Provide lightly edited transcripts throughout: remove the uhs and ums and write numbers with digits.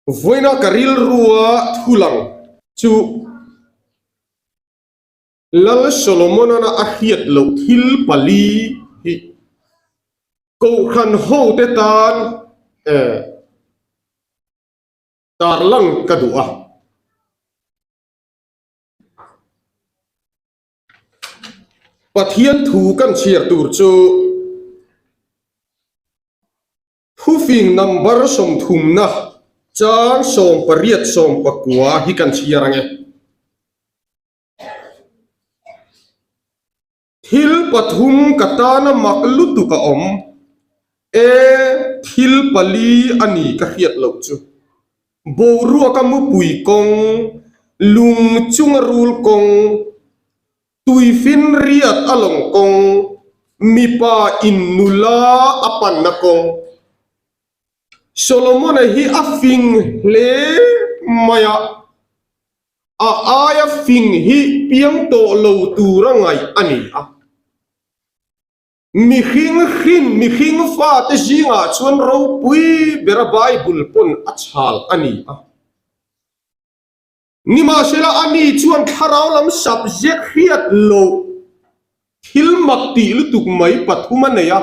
Vawiina ka rilrua thu lang chu Lal Solomon-a a hriat loh thil pali hi Kohhran hote tan tarlang ka duh a. Pathian thu kan chhiar tur chu Thufing number sawmthumna chang 18 19 hi kan chhiar ang e. Thil pathum ka tana mak lutuk a awm e, thil pali a ni ka hriat loh chu. Boruaka mupui kawng, lung chunga rul kawng, Tuifinriat a lawng kawng, mipa in nula a panna kawng. Solomon-a hi a fing hle mai a, a aia fing hi piang tawh lo tura ngaih a ni a. Mihring hrin mihring fate zingah chuan ropui bera Bible pawn a chhal a ni a. Nimahsela ani chuan thlarau lam subject hriat loh thil mak tih lutuk mai pathum a nei a,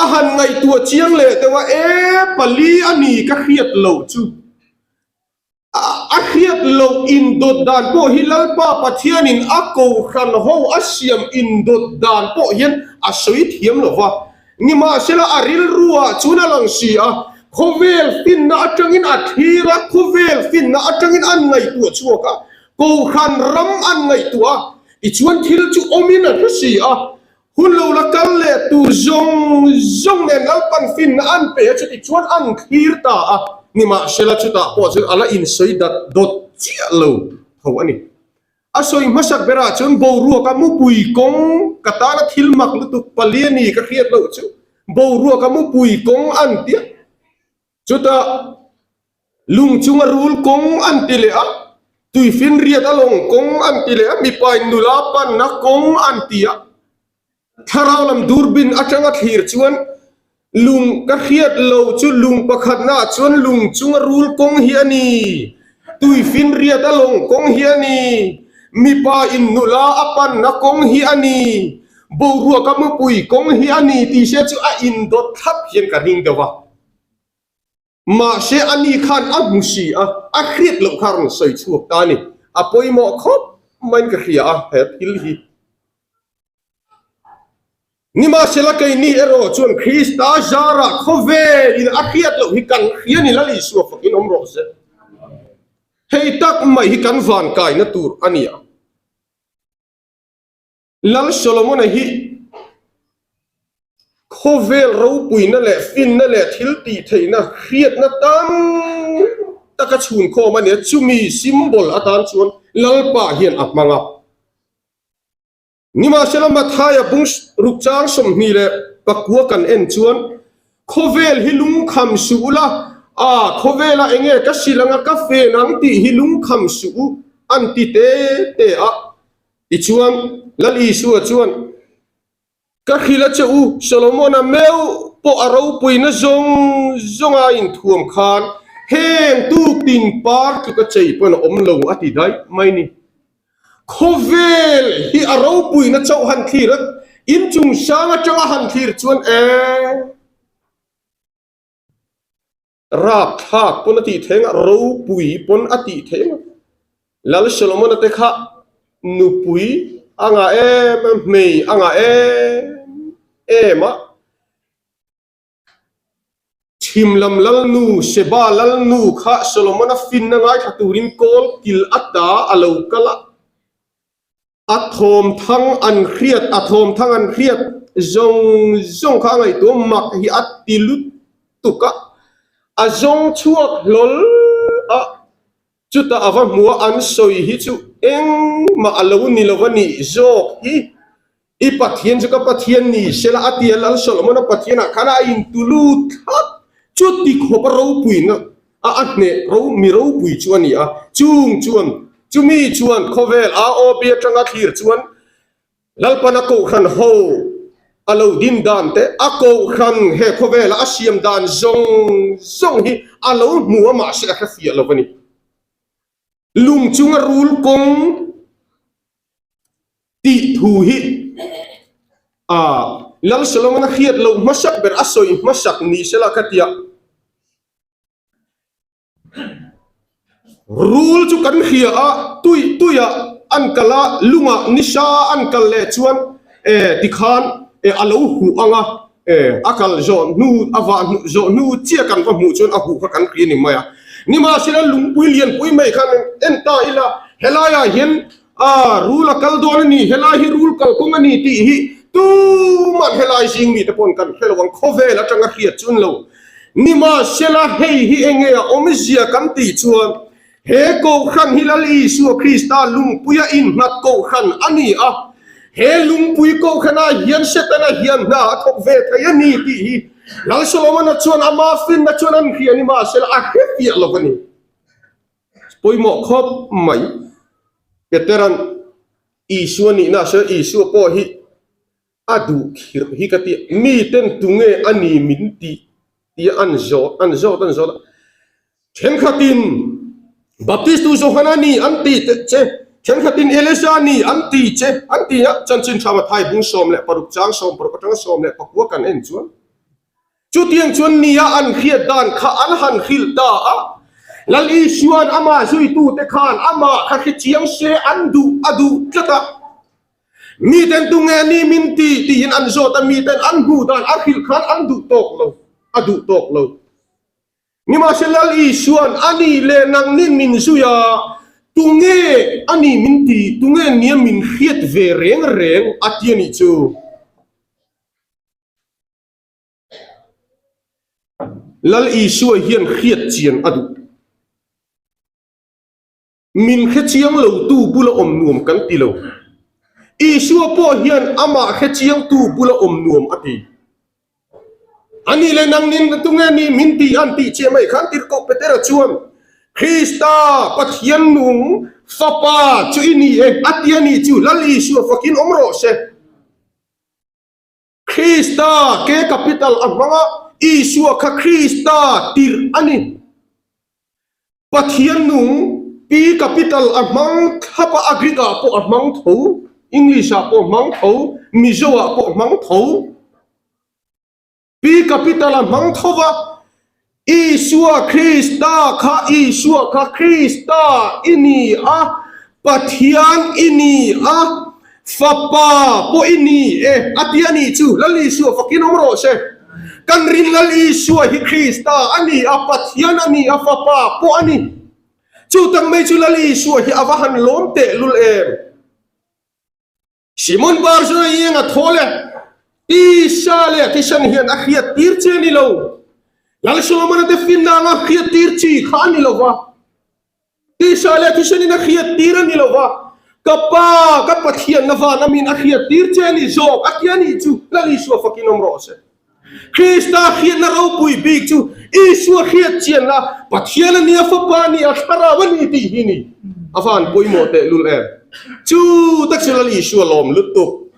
a han ngaihtuah chiang leh deuh a, e pali a ni ka hriat loh chu a hriat loh indawt dan pawh hi Lalpa Pathianin a kohhran ho a siam indawt dan pawh hian a sawi thiam lo va. Nimahsela a rilruah chuan a lang si a, khawvel finna atangin a thlir a, khawvel finna atangin an ngaihtuah chhuak a, Kohhran ram an ngaihtuah a, tichuan thil chu awmin a hre si a, hun lo la kal leh tur zawng zawng nen Lalpan finna an pe a, chutichuan an thlir ta a, nimahsela chutah pawh chuan a la insawi dat dawt chiah lo tho a ni. A sawi hmasak berah chuan boruaka mupui kawng ka tana thil mak lutuk pali a ni ka hriat loh chu boruaka mupui kawng an ti a, chutah lung chunga rul kawng an ti leh a, tuifinriat a lawng kawng an ti leh a, mipain nula panna kawng an ti a. Thlarau lam durbin atanga thlir chuan lung ka hriat lo chu lung pakhatnaah chuan lung chunga rul kawng hi a ni, tuifinriat a lawng kawng hi a ni, mipa in nula a panna kawng hi a ni, boruaka mupui kawng hi a ni tih se chu a indawt thlap hian ka ring deuh a. Mahse ani khan a hmu si a, a hriat loh kha a rawn sawi chhuak ta a ni. A pawimawh khawp maiin ka hria a, he thil hi. Nimahsela keini erawh chuan Krista zarah khawvelin a hriat loh hi kan hria ni Lal Isua fakin awm rawh se. Hei tak mai hi kan vankaina tur a ni a. Lal Solomon-a hi khawvel ropuina leh finna leh thil tih theihna hriatna tam taka chhunkhawm a ni a, chumi symbol atan chuan Lalpa hian a hmang a. Nimahsela Mathaia bung ruk chang 24 kan en chuan khawvel hi lungkham suh ula, a khawvela enge ka sil anga ka fen ang tih hi lungkham suh u an ti te te a. Tichuan, Lal Isua chuan, Ka hrilh a che u, Solomon-a meuh pawh a ropuina zawng zawnga a inthuam khan heng tuktin par tluka chei pawn a awm lo a ti daih mai ni. Khawvel hi a ropuina chauh han thlir a, inchung sang atanga han thlir chuan e. Rapthlak pawn a tih theng a, ropui pawn a tih theng a. Lal Solomon-a te kha nupui a ngah em a, hmei a ngah em em a. Chhim lam lalnu, Sheba lalnu kha Solomon-a finna ngaithla turin kawl kil ata a lo kal a. A thawmthang an hriat, a thawmthang an hriat zawng zawng kha a ngaihtuah mak hi a ti lutuk a, a zawng chhuak hlawl a, chutah a va hmu a, an sawi hi chu engmah a lo ni lo a nih zawk hi, i Pathian chu ka Pathian ni sela a ti a, Lal Solomon-a Pathianah khan a intu lut thlap, chuti khawp a ropuina a a hneh ro mi ropui chu a ni a, chung chuan chumi chuan khawvel AOB atanga thlir chuan Lalpana Kohhran ho A lo din dan te, a kohhran he khawvela a siam dan zawng zawng hi a lo hmu a mahse a hre fiah lo a ni. Lung chunga rul kawng tih thu hi a Lal Solomon-a hriat loh hmasak ber a sawi hmasak ni sela ka tia. Rul chu kan hria a, tui tuiah an kal a, lungah nisa an kal leh chuan e tikhan e a lo huh ang a, e a kal zawh hnu a vah hnu zawh hnu chiah kan va hmuh chuan a huh kha kan hria ni mai a. Nimahsela lungpui lianpui mai khan en ta ila helaiah hian a rul a kal dawn a ni, helai hi rul kalkawng a ni tih hi tuman helai zing mite paw'n kan hre lo ang, khawvel atanga hriat chu an lo. Nimahsela hei hi enge a awmzia kan tih chuan he Kohhran hi Lal Isua Krista lungpuia innghat Kohhran a ni a, he lungpui Kohhranah hian Setana hian hna a thawk ve thei a ni tih hi Lal Solomona chuan ama finna chuan an hria nimahsela a hre fiah lo a ni. Pawimawh khawp mai. Petera'n Isua nihna a sawi a, Isua pawh hi a duh khirh hi ka ti a, miten tunge a ni min tih tia an zawt an zawt an zawt a, thenkhatin Baptistu Johana ni an ti che, thenkhatin Elija ni an ti che an ti a, chanchin tha Mathai bung 16 chang 16 atanga 19 kan en chuan Chutiang chuan nia an hriat dan kha an han hrilh ta a, Lal Isua'n amah zuitute khan amah kha hre chiang se an duh a duh tlat a. Miten tunge a ni min ti tiin an zawt a, miten an hmuh dan a hrilh khan an duh tawk lo, a duh tawk lo. Nimahse Lal Isua'n a nih leh nangnin min zui a, tunge a ni min ti, tunge nia min hriat ve reng reng a ti a nih chu. Lal Isua hian hriat chian a duh. Min hre chiang lo tu bula awm nuam kan ti lo. Isua pawh hian amah hre chiang tu bula awm nuam a ti. Ani leh nangnin tunge ni min ti an tih chiah mai khan Tirhkoh Petera chuan Krista Pathian nung Fapa chu i ni e a ti a nih chu Lal Isua fakin awm rawh se. Krista ke capital a hmang a, Isua kha Krista tirh a ni. Pathian nung P capital a hmang thlap a, a Greek ah pawh a hmang tho, English ah pawh a hmang tho, Mizo ah pawh a hmang tho. Pi capital a hmang tho va, Isua Krista kha Isua kha Krista i ni a, Pathian i ni a, Fapa pawh i ni e a ti a nih chu Lal Isua fakin awm rawh se. Kan rin Lal Isua hi Krista a ni a, Pathian a ni a, Fapa pawh a ni. Chu tak mai chu Lal Isua hi a va han lawm tehlul em. Simon Barjona ieng a thaw le tisa leh thisen hian a hriat tir chi a ni lo. Lal Solomona te finna anga hriat tir chi kha a ni lo va. Tisa leh thisen in a hriat tir a ni lo va. Ka Pa, ka Pathianna van amin a hriat tir che a ni zawk a ti a nih chu Lal Isua fakin awm rawh se. Krista hriatna ropui bik chu Isua hriat chianna, Pathian a nia, Fapa a ni, a Thlarau a ni tih hi ni. A van pawimawh tehlul em! Chu tak chu Lal Isua lawm lutuk.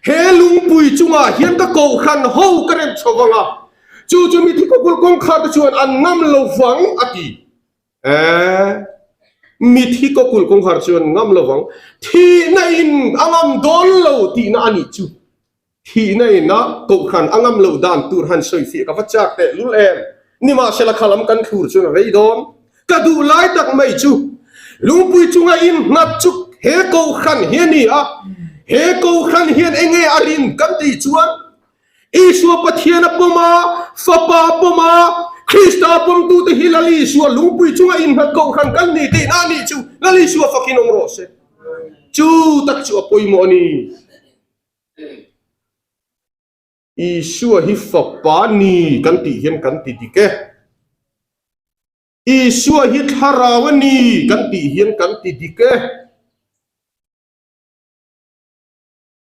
He lungpui chungah hian ka kohhran ho ka rem chho vang a, chu chu mithi khawkulh kawngkhar te chuan an ngam lo vang a ti. Eeh, mithi khawkulh kawngkhar chuan ngam lo vang, thihna in a ngam dawn lo tihna a nih chu. Thihna ina kohhran a ngam loh dan tur han sawi fiah ka va chak teh lul em? Nimahsela kha lam kan thlur chuan a rei dawn. Ka duh lai tak mai chu lungpui chunga innghat chu he kohhran hi a ni a, he kohhran hian enge a rin kan tih chuan Isua Pathian a pawm a, Fapa a pawm a, Krista a pawmtute hi Lal Isua lungpui chunga innghat kohhran kan ni tihna a nih chu Lal Isua fakin awm rawh se. Chu tak chu a pawimawh a ni. Isua hi Fapa ni kan tih hian kan ti dik e. Isua hi Thlarau a ni kan tih hian kan ti dik e.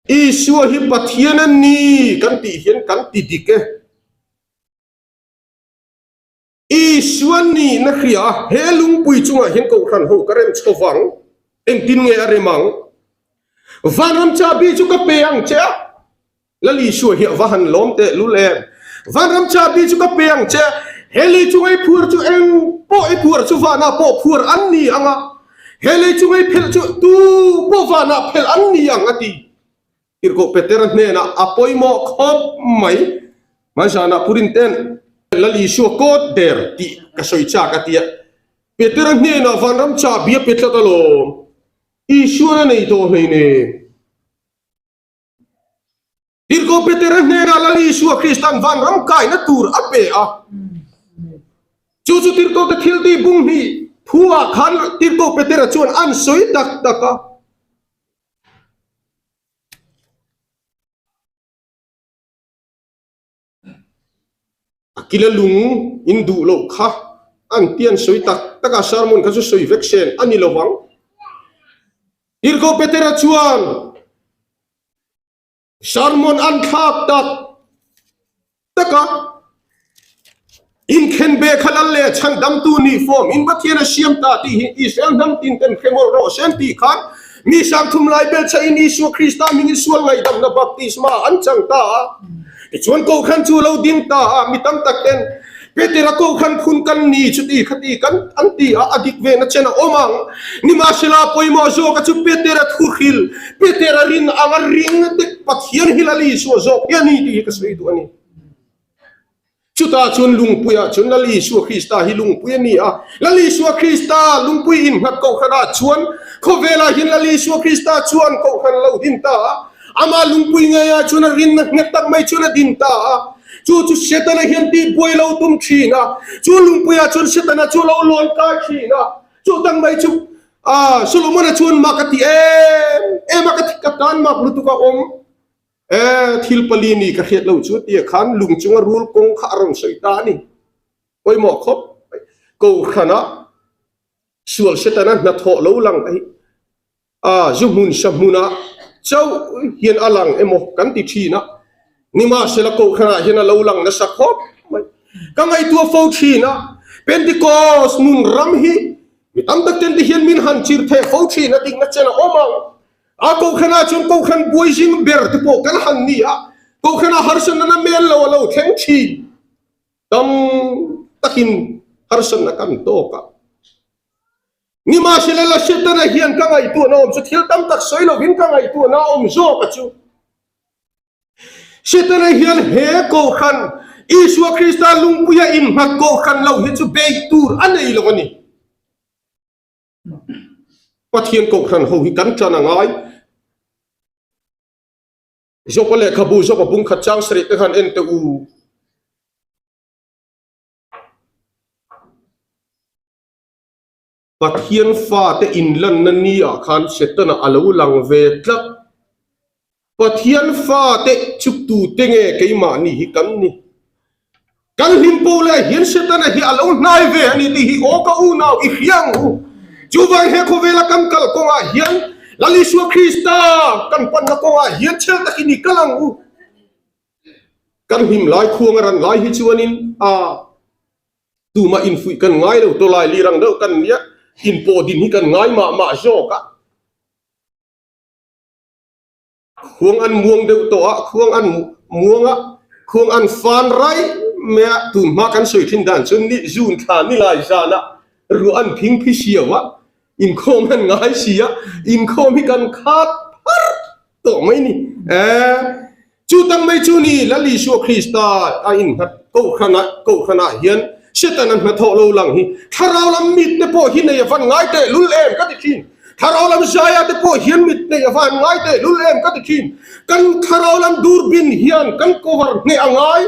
Isua hi Pathian a ni kan tih hian kan ti dik e. Isua nihna hria a, he lungpui chungah hian Kohhran ho ka rem chho vang, engtin nge a rem ang? Vanram chabi chu ka pe ang che a. Lal Isua hi a va han lawm teh lul em? Vanram chahbi chu ka pe ang che, he lei chunga i phuar chu eng pawh i phuar chu vanah pawh phuar an ni ang a, he lei chunga i phelh chu tu pawh vanah phelh an ni ang a ti. Tirhkoh Petera hnenah a pawimawh khawp mai. Hmaizanah Purin ten Lal Isua kawt der tih ka sawi chak a tia. Petera hnenah vanram chahbi a pe tlat alawm. Isuan a nei tawh hleinem. Tirhkoh Petera hnenah Lal Isua Kristan vanram kaina tur a pe a. Chu chu Tirhkohte thiltih bung hnih thu-ah khan Tirhkoh Petera chuan an sawi tak tak a. A kila lung in duh loh kha an ti an sawi tak tak a, sermon kha chu sawi vek sen a ni lo vang. Tirhkoh Petera chuan sermon an thlak tak tak a, Inkhen be kha lal leh chhandamtu nih fawm in Pathian a siam ta tih hi Israel hnam tin ten hre mawlh rawh se an tih khan mi sangthum lai belchah in Isua Krista hmingin sual ngaihdamna baptisma an chang ta a. Tichuan Kohhran chu a lo ding ta a, mi tam tak ten Petera Kohhran phun kan ni chuti khati kan an ti a, a dik ve na chen a awm ang. Nimahsela pawimawh zawk a chu Petera thuhril, Petera rin anga ring te Pathian hi Lal Isua zawk hi a ni tih hi ka sawi duh a ni. Chutah chuan lungpuiah chuan Lal Isua Krista hi lungpui a ni a. Lal Isua Krista lungpui innghat kohhranah chuan khawvelah hian Lal Isua Krista chuan kohhran lo din ta a. Amah lungpui ngeiah chuan a rinna nghet tak mai chuan a din ta a. Chu chu Setana hian tihbuai lo tum thin a. Chu lungpuiah chuan Setana chu a lo lawn kai thin a. Chu tak mai chu Solomon-a chuan mak a ti em em a, ka tan mak lutuk a awm. E, thil pali ni ka hriat lo chu tia khan lung chunga rul kawng kha a rawn sawi ta a ni. Pawimawh khawp mai. Kohhrana sual Setana hnathawh lo lang te hi a zu hmun sa hmunah chauh hian a lang emaw kan ti thin a. Nimahsela kohhranah hian a lo lang nasa khawp mai. Ka ngaihtuah fo thin a, Pentecost nun ram hi mi tam tak ten te hian min han chir theh fo thin a dikna chen a awm ang. A Kohhranah chuan Kohhran buaizing ber te pawh kan han ni a, Kohhranah harsatna na mel lo a lo thleng thin. Tam takin harsatna kan tawk a. Nimahsela la Setana hian ka ngaihtuahna awm chu thil tam tak sawi lovin ka ngaihtuahna a awm zawk a chu. Setana hian he Kohhran, Isua Krista lungpuia innghat Kohhran lo hi chu beih tur a nei lo a ni. Pathian Kohhran ho hi kan tan a ngai. Jopa lehkhabu Jopa bung khat chang sarih te khan en teh u. Pathian fate inlanna ni ah khan Setana a lo lang ve tlat. Pathian fate chu tute nge keimahni hi kan ni? Kan hlim po leh hian Setana hi a lo hnai ve a ni tih hi aw ka unau i hria ang u. Chuvang he khawvela kan kal kawngah hian Lal Isua Krista kan panna kawngah hian chhel takin i kal ang u. Kan hlim lai khuang a ran lai hi chuanin a tumah infuih kan ngai lo tawlai lirang deuh kan nia inpawh din hi kan ngai mah mah zawk a. Khuang an muang deuh tawh a, khuang an muang a, khuang an fan rai mai a, tun hma kan sawi thin dan chuan ni June thla ni lai zan ah ruah an phing phi siau a, inkhawm an ngai si a, inkhawm hi kan khat phar tawh mai ni. Eeh chu tak mai chu ni Lal Isua Krista a innghat Kohhran ah Kohhran ah hian Setana hnathawh lo lang hi thlarau lam mit te pawh hi nei a van ngai teh lul em ka ti thin. Thlarau lam zaia te pawh hian mit neih a van ngai teh lul em ka ti thin. Kan thlarau lam durbin hian kan cover hneh a ngai.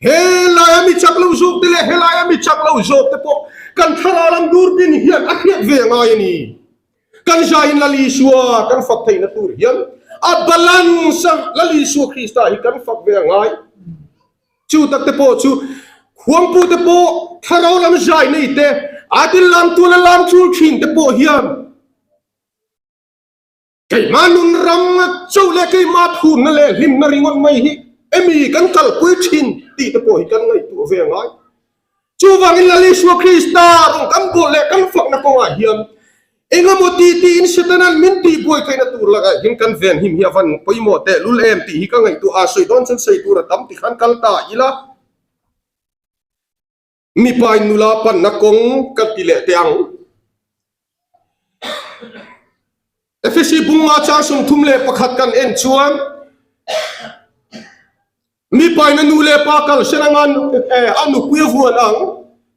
Helaia mi chak lo zawk te leh helaia mi chak lo zawk te pawh kan thlarau lam durbin hian a hriat ve a ngai a ni. Kan zaiin Lal Isua kan fak theihna tur hian a balance a Lal Isua Krista hi kan fak ve a ngai. Chu tak te pawh chu khuangpu te pawh thlarau lam zai nei te, a til lam tuala lam chul thin te pawh hian keimah nun ram cho leh keimah thunna leh hlimna ringawt mai hi emi kan kalpui thin tih te pawh hi kan ngaihtuah ve a ngai. Chuvangin Lal Isua Krista rawn kan bawh leh kan fakna kawngah hian. Engemaw ti tiin Setana'n min tihbuai theihna tur lakah hian kan venhim hi a van pawimawh tehlul em tih hi ka ngaihtuah a, sawi dawn chuan sawi tur a tam ti khan kal ta ila. Mipa in nula panna kawng ka ti leh teh ang. Efesi bunga chang 31 kan en chuan mipa in a nu leh pa kal sen anga a nupui a vuan ang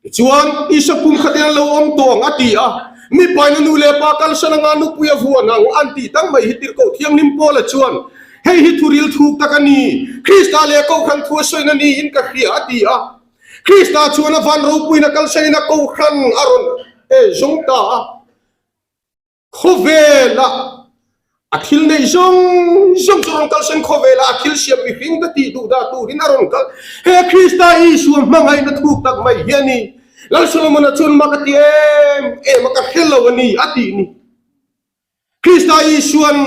tichuan Isua pum khatin an lo awm tawh ang a ti a. Mipa in a nu leh pa kal sen anga nupui a vuan ang an tih tak mai hi Tirhkoh Thianghlim Paula chuan hei hi thuril thuk tak a ni, Krista leh Kohhran thu a sawina niin ka hria a ti a. Krista chuan a van ropuina kalsaina Kohhran a rawn zawng ta a, khawvela a thil neih zawng zawng chu rawn kalsain khawvela a thil siam mihring te tih duh dah turin a rawn kal. He Krista Isua hmangaihna thuk tak mai hi a ni. Lal Solomona chuan mak a ti em em a, ka hre lo a ni a tih ni. Krista Isuan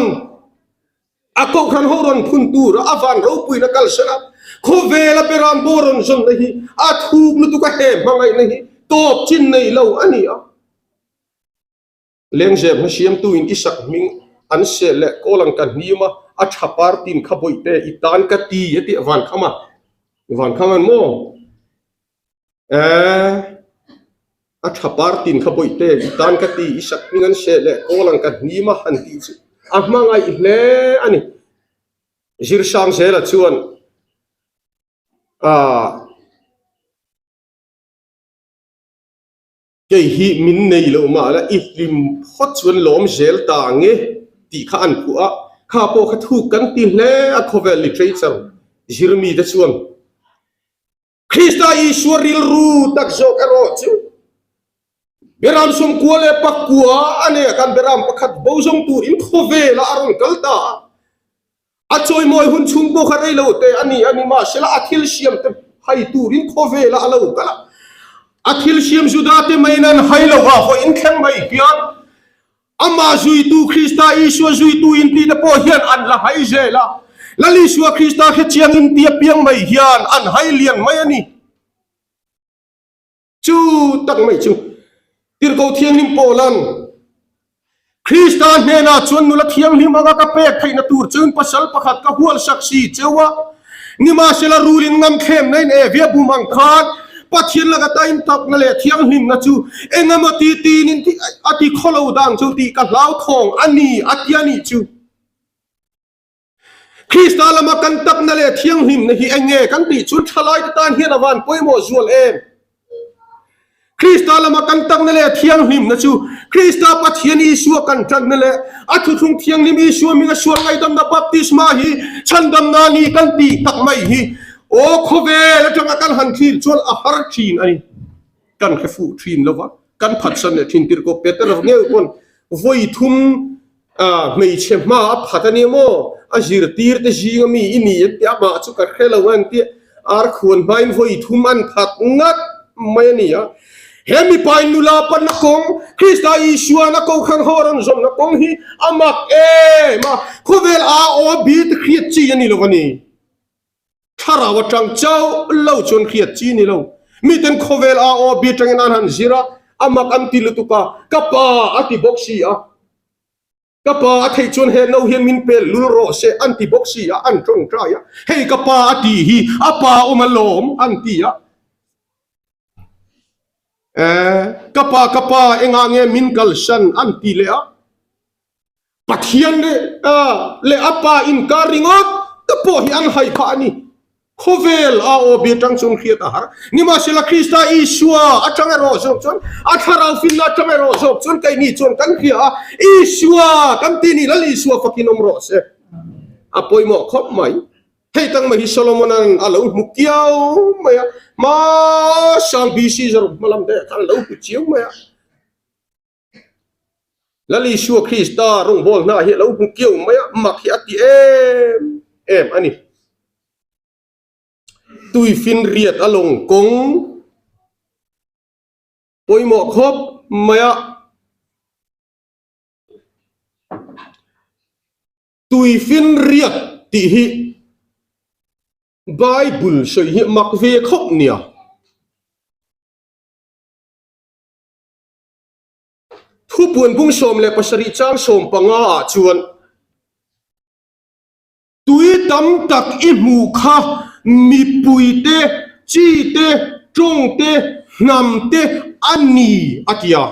a kohhran ho rawn phun tur a van ropuina kalsan a, khawvela beram bo rawn zawnna hi a thuk lutuk a, he hmangaihna hi tawp chin nei lo a ni a. Lengzem hna siamtu in i sak hming an sel leh kawl ang ka hnim a, a tha partin kha bawihte i tan ka ti a tih a van kham a, van kham an maw? Eeh, a tha partin kha bawihte i tan ka ti, i sak hming an seh leh kawl ang ka hnim a han tih chu a hmangaih hle a ni. Zirsangzela chuan aah kei hi min nei loh mah la i hlim phawt chuan lawm zel ta ang e tih kha an phuah a, kha pawh kha thuk kan ti hle a khawvel literature zirmite chuan. Krista Isua rilru tak zawk erawh chu Beram 98 leh pakua a nei a, kan beram pakhat bo zawng turin khawvelah a rawn kal ta a. A chawimawi hun chhung pawh kha rei lo te a ni a, nimahsela a thil siam te hai turin khawvelah a lo kal a. A thil siam Juda te maiin an hai lo va, vawiin thleng mai hian Amah zuitu Krista Isua zuitu inti te pawh hian an la hai zel a, Lal Isua Krista hrechiang inti apiang mai hian an hai lian mai a ni. Chu tak mai chu Tirhkoh Thianghlim Paula'n Krista hnenah chuan nula thianghlim anga ka pek theihna tur chuin pasal pakhat ka hualsak si cheu a, Nimahsela rulin ngam thlemna in Evia bum ang khan Pathian laka tain takna leh thianghlimna chu engemaw ti tin in a ti khawlo dan chu tih ka hlauthawng a ni a ti a nih chu. Krista lama kan takna leh thianghlimna hi enge kan tih chuan thalaite tan hian a van pawimawh zual em? Krista lama kan takna leh thianghlimna chu Krista Pathian Isua kan tanna leh a thuthlung thianghlim Isua hminga sual ngaihdamna baptisma hi chhandamna a ni kan tih tak mai hi aw khawvel atanga kan han thlir chuan a har thin a ni. Kan hre fuh thin lova, kan phatsan leh thin tirh ko Peter ngeuh pawn vawi thum Hmeichhe hma a phat a nia maw? A zirtir te zing a mi i ni an ti a, amah chu ka hre lo a an ti a, ar khuan hmain vawi thum an phat ngat mai a ni a. He mipa in nula panna kawng, Krista Isuan a Kohhran ho a rawn zawmna kawng hi a mak em a, khawvel a aw a bi te hriat chi a ni lo a ni. Thlarau atang chauh lo chuan hriat chi ni lo. Miten khawvel a aw bi atangin an han zir a, a mak an ti lutuk a, ka pa a ti bawk si a. Ka pa a theih chuan he no hian min pel lul rawh se an ti bawk si a, an tawngtai a. Hei ka pa a tih hi a pa awm alawm an ti a. Eh, ka pa ka pa engah nge min kalsan an ti leh a. Pathian leh a pa inkar ringawt te pawh hi an hai phah a ni. Khawvel a aw bi atang chuan hriat a har. Nimahsela Krista Isua atang erawh zawk chuan, a thlarau finna atang erawh zawk chuan keini chuan kan hria a, Isua kan ti ni, Lal Isua fakin awm rawh se. A pawimawh khawp mai. Hei tang mai hi Solomona'n a lo hmu kiau mai a, hmasang BC zaruk hma lam te khan a lo hmu chiang mai a. Lal Isua Krista rawngbâwl hna hi a lo hmu kiau mai a, mak hi a ti em em a ni. Tuifinriat a lawng kawng pawimawh khawp mai a, tuifinriat tih hi Bible sawi hi mak ve khawp nia. Thu. Thupuan bung 17 chang 15 ah chuan Tui tam tak i hmuh kha mipui te, chi te, tawng te, hnam te a ni a ti a.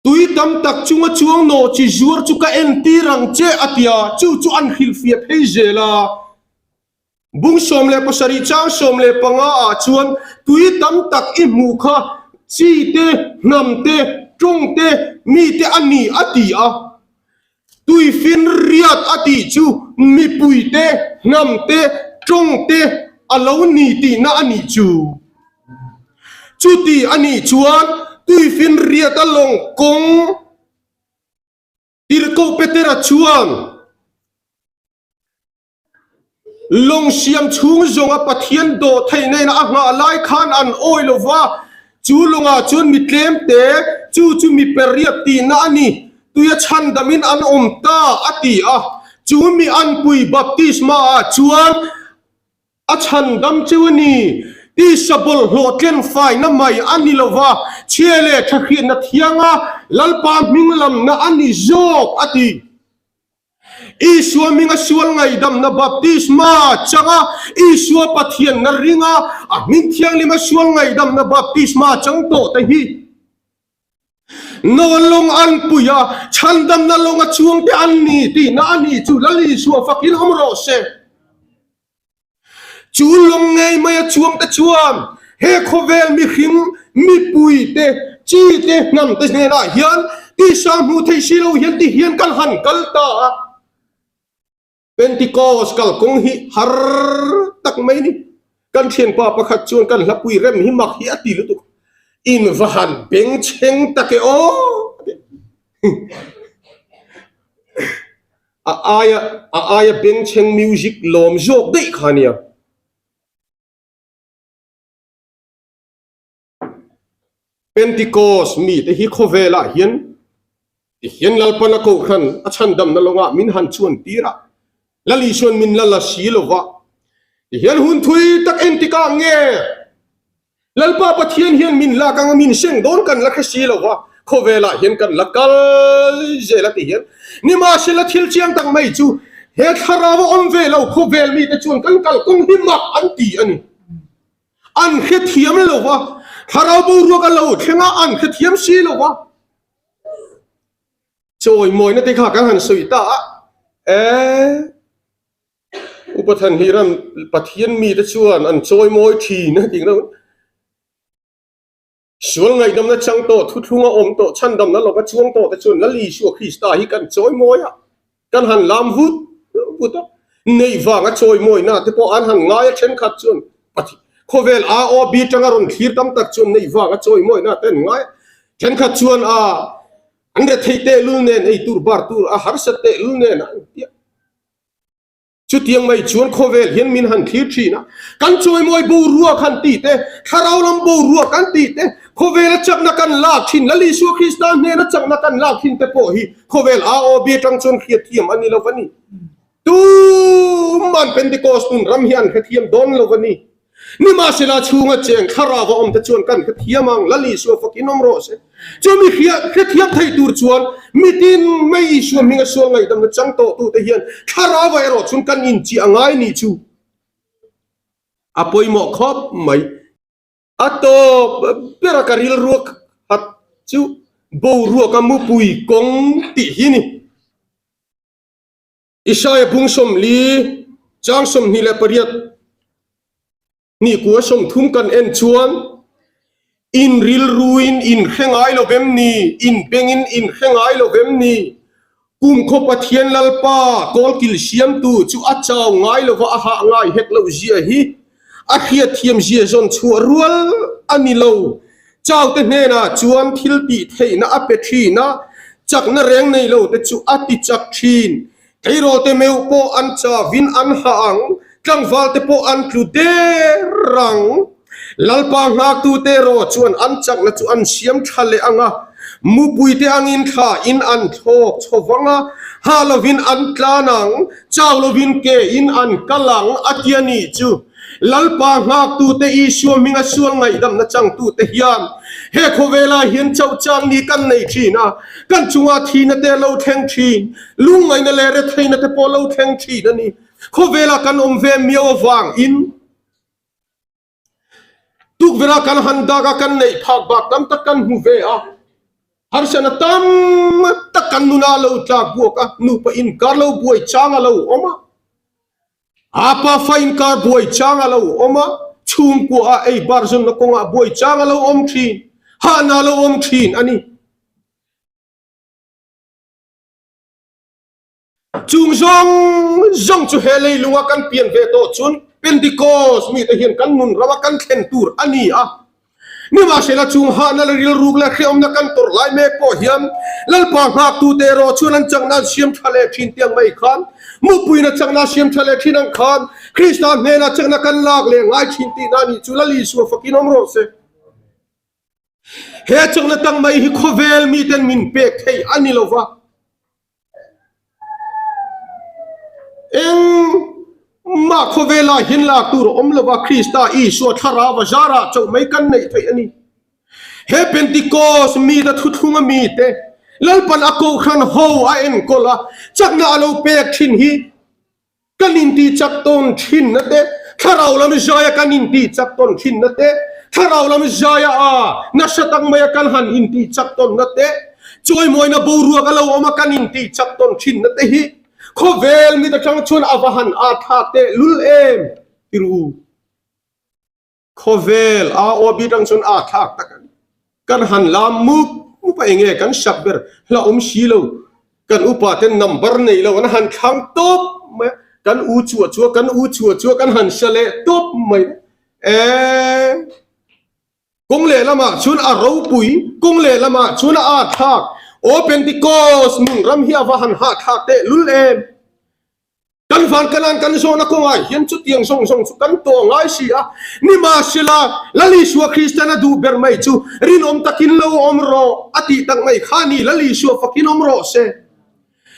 Tui tam tak chunga chuang nawh chi zuar chu ka entir ang che a ti a, chu chu an hrilhfiah phei zel a. Bung 17 chang 15 ah chuan tui tam tak i hmuh kha chi te, hnam te, tawng te, mi te a ni a ti a. Tui finriat a tih chu mipui te, hnam te, tawng te a lo ni tihna a nih chu. Chuti a nih chuan tui finriat a lawng kawng Tirhkoh Petera chuan, Lawng siam chhung zawnga Pathian dawh theih nena a nghah lai khan an awi lo va, chu lawngah chuan mi tlem te, chu chu mi periat tihna a ni, tuia chhandamin an awm ta, a ti a. Chu mi anpui baptisma ah chuan a chhandam cheu a ni. Tisa bawlhhlawh tlen faina mai a ni lo va, chhia leh thahriatna thianga Lalpa hming lamna a ni zawk, a ti. Isua hminga sual ngaihdamna baptisma changa Isua Pathianna ringa a hming thianghlima sual ngaihdamna baptisma chang tawh te hi Noa lawng an pui a, chhandamna lawnga chuangte an ni tihna a ni chu Lal Isua fakin awm rawh se. Chu lawng ngei mai a chuangte chuan he khawvel mihring, mipui te, chi te, hnam te hnenah hian tisa hmuh theih si lo hian ti hian kan han kal ta a. Pentecost kalkawng hi har tak mai ni. Kan thianpa pakhat chuan kan hlapui rem hi mak hi a ti lutuk. In va han bengchheng tak e aw! A aia a aia bengchheng music lawm zawk daih kha nia. Pentecost mite hi khawvelah hian tihian Lalpan a kohhran a chhandamna lawngah min han chuan tir a, Lal Isuan min la la si lova tihian hun thui tak entikah nge Lalpa Pathian hian min lak anga min seng dawn kan la hre si lo va, khawvelah hian kan la kal zel a ti hian. Nimahsela thil chiang tak mai chu he thlarau a awm ve lo khawvel mite chuan kan kalkawng hi mak an ti a ni. An hrethiam lo va, thlarau boruak a lo thleng a, an hrethiam si lo va. Chawimawina te kha kan han sawi ta a, eh. Upa Thanhliram Pathian mite chuan an chawimawi thin a tih loh. Sual ngaihdamna chang tawh, thuthlunga awm tawh, chhandamna lawka chuang tawh te chuan Lal Isua Krista hi kan chawimawi a, kan han lam vut vut a. Neih vanga chawimawina te pawh an han ngai a thenkhat chuan Pathian khawvel AOB tanga rawn thlir tam tak chuan neih vanga chawimawina te an ngai a. Thenkhat chuan a an retheih tehlul nen ei tur bar tur a harsat tehlul nen an ti a. Chutiang mai chuan khawvel hian min han thlir thin a, kan chawimawi boruak han tih te, thlarau lam boruak kan tih te, khawvela chakna kan lak thin, Lal Isua Krista hnena chakna kan lak thin te pawh hi khawvel AOB atang chuan hriatthiam a ni lo va ni. Tuman Pentecost nun ram hi an hrethiam dawn lo va ni. Nimahsela chhunga cheng thlarau a awm te chuan kan hrethiam ang, Lal Isua fakin awm rawh se. Chu mi hrethiam thei tur chuan mitin mai Isua hminga sual ngaihdamna chang tawh tute hian thlarau ah erawh chuan kan inchiah a ngai ni chu a pawimawh khawp mai. A tawp bera ka rilruak hat chu boruaka mupui kawng tih hi ni. Isaiah bung 40 chang 28 hnih kua 30 kan en chuan, In rilruin in hre ngai lo vem ni? In bengin in hre ngai lo vem ni? Kumkhaw Pathian Lalpa kawlkil siamtu chu a chau ngai lova a hah ngai hek loh zia hi a hriatthiam zia zawn chhuah rual a ni lo. Chaute hnenah chuan thil tih theihna a pe thin a, chakna reng nei lo te chu a ti chak thin. Tleirawlte meuh pawh an chavin an hah ang, tlangvalte pawh an tlu der ang. Lalpa nghaktute erawh chuan an chakna chu an siam tha leh ang a, mupuite angin thla in an thlawk chho vang a, hah lovin an tlan ang, chau lovin ke in an kal ang, a ti a nih chu. Lalpa nghaktute Isua hminga sual ngaihdamna changtute hian he khawvelah hian chauh chang ni kan nei thin a, kan chunga thihna te a lo thleng thin, lungngaihna leh retheihna te pawh a lo thleng thin a ni. Khawvelah kan awm ve miau avangin tukverha kan han dak a, kan neih phak bak tam tak kan hmu ve a, harsatna tam tak kan nuna a lo tlak buak a, nupa inkar lo buai chang a lo awm a. A pa fa inkar buai chang a lo awm a, chhungkua a ei bar zawnna kawngah buai chang a lo awm thin, hahna a lo awm thin a ni. Chung zawng zawng chu he leilunga kan pian ve tawh chuan Pentecost mite hian kan nun rama kan thlen tur a ni a. Nimahsela chung hahna leh rilruk leh hrehawmna kan tawrh lai mek pawh hian Lalpa nghaktute erawh chuan an chakna an siam tha leh thin tiang mai khan mupuina chakna a siam tha leh thin ang khan Krista hnenah chakna kan lak leh ngai thin tihna a nih chu Lal Isua fakin awm rawh se. He chakna tang mai hi khawvel miten min pek theih a ni lova. Engmah khawvelah hian lak tur a awm lova, Krista Isua thlarau a zarah chauh mai kan neih theih a ni. He Pentecost mite thuthlunga mite Lalpan a kohhran ho a enkawl a, chakna a lo pek thin hi Kan intih chak tawn thinna te, thlarau lam zaia kan intih chak tawn thinna te, thlarau lam zaia a nasa tak maia kan han intih chak tawnna te, chawimawina boruak a lo awm a kan intih chak tawn thinna te hi khawvel mit atang chuan a va han at thlak teh lul em tir u. Khawvel a aw bik ang chuan a thlak tak a ni. Kan han lam mup mup a enge kan sak ber hla awm si lo. Kan upa ten number nei lo an han thlang tawp mai a, kan u chua chua kan u chua chua kan han sa leh tawp mai e. Kawng lehlamah chuan a ropui, kawng lehlamah chuan a at thlak. Aw Pentecost nun ram hi a va han hahthlak teh lul em. Kan van kanan kan zawhna kawngah hian chutiang zawng zawng chu kan tawh ngai si a, nimahsela Lal Isua Kristian a duh ber mai chu rinawm takin lo awm rawh a tih tak mai kha ni, Lal Isua fakin awm rawh se.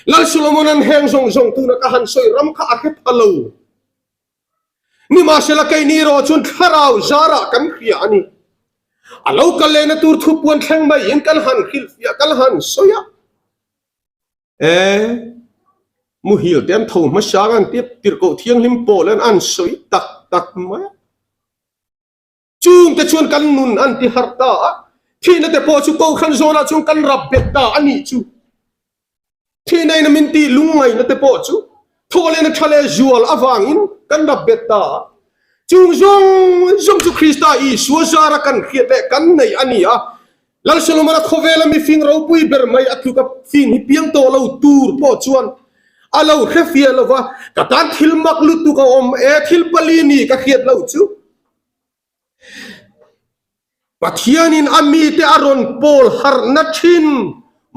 Lal Solomona'n heng zawng zawng tuna ka han sawi ram kha a hre pha lo. Nimahsela keini erawh chuan thlarau zarah kan hria a ni. A lo kal lehna tur thupuan thleng maiin kan han hrilhfiah kan han sawi a. E, muhil te an tho hmasa an tih tirhkoh thianghlim pawl an an sawi tak tak mai a. Chungte chuan kan nun an ti harh ta a, thihna te pawh chu Kohhran zawnah chuan kan rap bet ta a nih chu. Thihna in a min tih lungngaihna te pawh chu thawhlehna tha leh zual avangin kan rap bet ta a. Chung zawng zawng chu Krista Isua zara kan hriat leh kan neih a ni a, Lal Solomon-a khawvela mifing ropui ber mai a tluk a fing hi piang tawh lo tur pawh chuan a lo hre fiah lo va, ka tan thil mak lutuk a awm e, thil pali ni ka hriat loh chu. Pathianin a mite a rawn pawl harhna thin,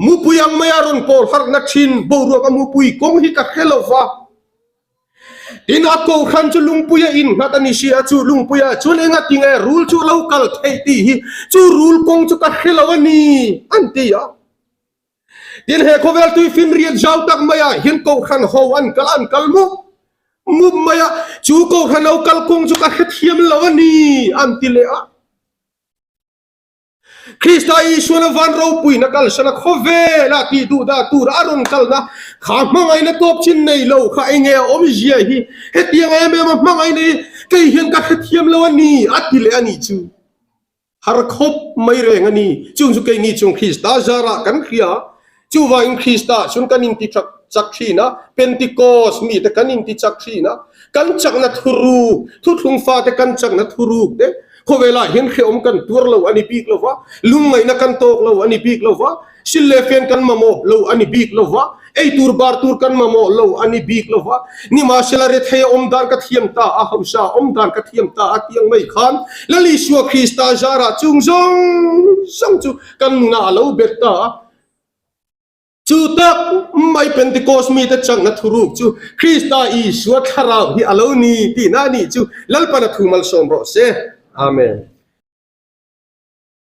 mupui ang mai a rawn pawl harhna thin, boruak a mupui kawng hi ka hre lo va. Tin, a kohhran chu lungpuia innghat a ni si a, chu lungpuia chuan engatinge rul chu a lo kal theih tih hi chu rul kawng chu ka hre lo a ni, an ti a. Tin, he khawvel tuifinriat zau tak maiah hian kohhran ho an kal an kal mup mup mai a, chu kohhran lo kal kawng chu ka hrethiam lo a ni, an ti leh a. Krista Isuan a van ropuina kalsan a khawvela tih duh dah tur a rawn kalna kha hmangaihna tawp chin nei lo kha enge a awmzia hi hetiang em em a hmangaihna hi kei hian ka hrethiam lo a ni a ti leh a nih chu har khawp mai reng a ni. Chung chu keini chung Krista zarah kan hria Chuvangin Krista chuan kan inti chak chak thin a, Pentecost mite kan inti chak thin a, kan chakna thuruk, thuthlung fate kan chakna thuruk te khawvelah hian hrehawm kan tuar lo a ni bik lo va, lungngaihna kan tawk lo a ni bik lo va, sil leh fen kan mamawh lo a ni bik lo va, ei tur bar tur kan mamawh lo a ni bik lo va, nimahsela rethei a awm dan ka thiam ta a, hausa a awm dan ka thiam ta a tiang mai khan Lal Isua Krista zarah chung zawng zawng chu kan nunah a lo bet ta a. Chu tak mai Pentecost mite chakna thuruk chu Krista Isua thlarau hi a lo ni tihna a nih chu Lalpan a thu malsawm rawh se. Amen.